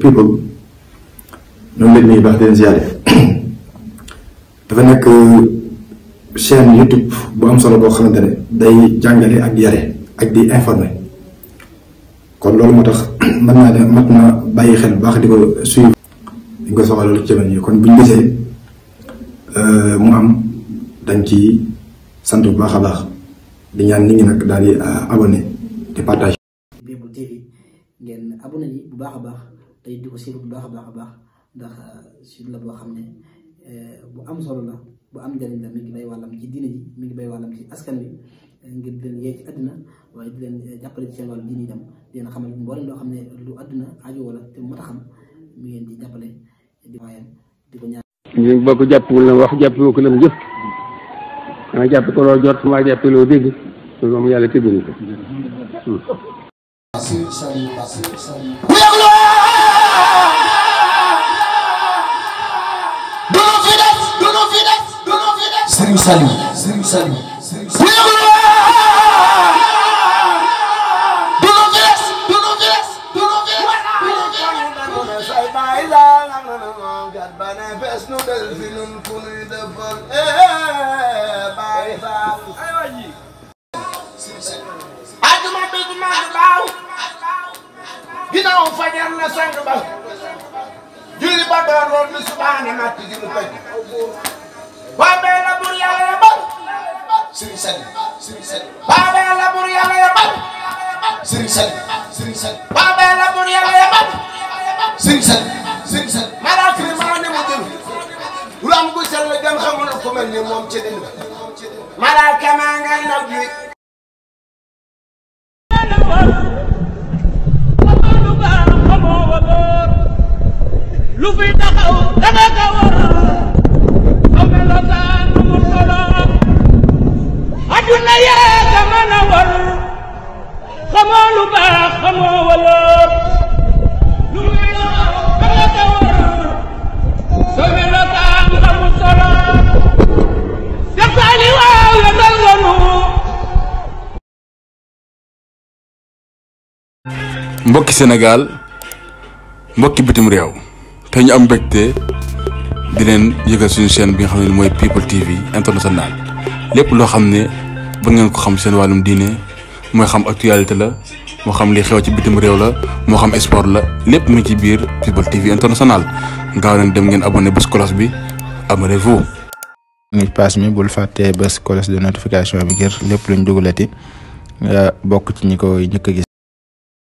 people ñoo ngi leen nuyu baax di leen ziare dafa nekk chaîne YouTube bu am solo boo xamante ne day jàngale ak yare ak di informer kon loolu moo tax mën naa ne mat na bàyyi xel bu baax di ko suivre di ko soxla loolu ci jamono yi kon buñ gisee mu am dañ ci sant bu baax a baax di ñaan nit ñi nag daal di abonné te partage. People TV ngeen abonné yi bu baax a baax tey di ko suivre bu baax a baax ndax suite la boo xam ne bu am solo la bu am njëriñ la mi ngi bay wàllam ci diine ji mi ngi bay wàllam ci askan wi ngir di leen yee ci àddina waaye di leen jàppale ci seen wàllu diine itam di leen xamal mboolem loo xam ne lu àddina aajo wala te moo tax xam mi ngeen di jàppale di waayam di ko ñaan. ñu bokk jàppul la wax jàppoo ko la mu jëf danga jàpp ko loo jot maa jàppe loo dégg loolu moom yàlla tëgguñu ko. Serigne Saliou Serigne Saliou ginnaaw fajar na sang ba julli ba doon lool mi subaane matt gi mu koy baabee la bur yàlla ya bal Serigne Saliou Serigne Saliou baabee la bur yàlla ya bal Serigne Saliou Serigne Saliou baabee la bur yàlla ya bal Serigne Saliou Serigne Saliou malaaka ni maa ne mu jël lam gu sell gën xamul ku mel ni moom ci din malaaka maa ngay naw ji lu fi taxaw danga ka war a melokaan mu solo adduna yee ka mën a war xamoo lu baax xamoo waloor lu fi taxaw danga ka war a melokaan mu solo jaftaani waaw ya dal nganu mbokki Sénégal mbokki bitim réew te ñu am mbégte di leen yëgal suñu chaîne bi nga xam ne mooy People TV international lépp loo xam ne ba ngeen ko xam seen wàllum diine mooy xam actualité la moo xam li xew ci bitim réew la moo xam sport la lépp mu ci biir People TV international gaaw leen dem ngeen abonné bés cloche bi abonnez-vous. ni pass mi bul fàtte bés cloche de notification bi ngir lépp luñ dugalati nga bokk ci ñi koy njëkk a gis.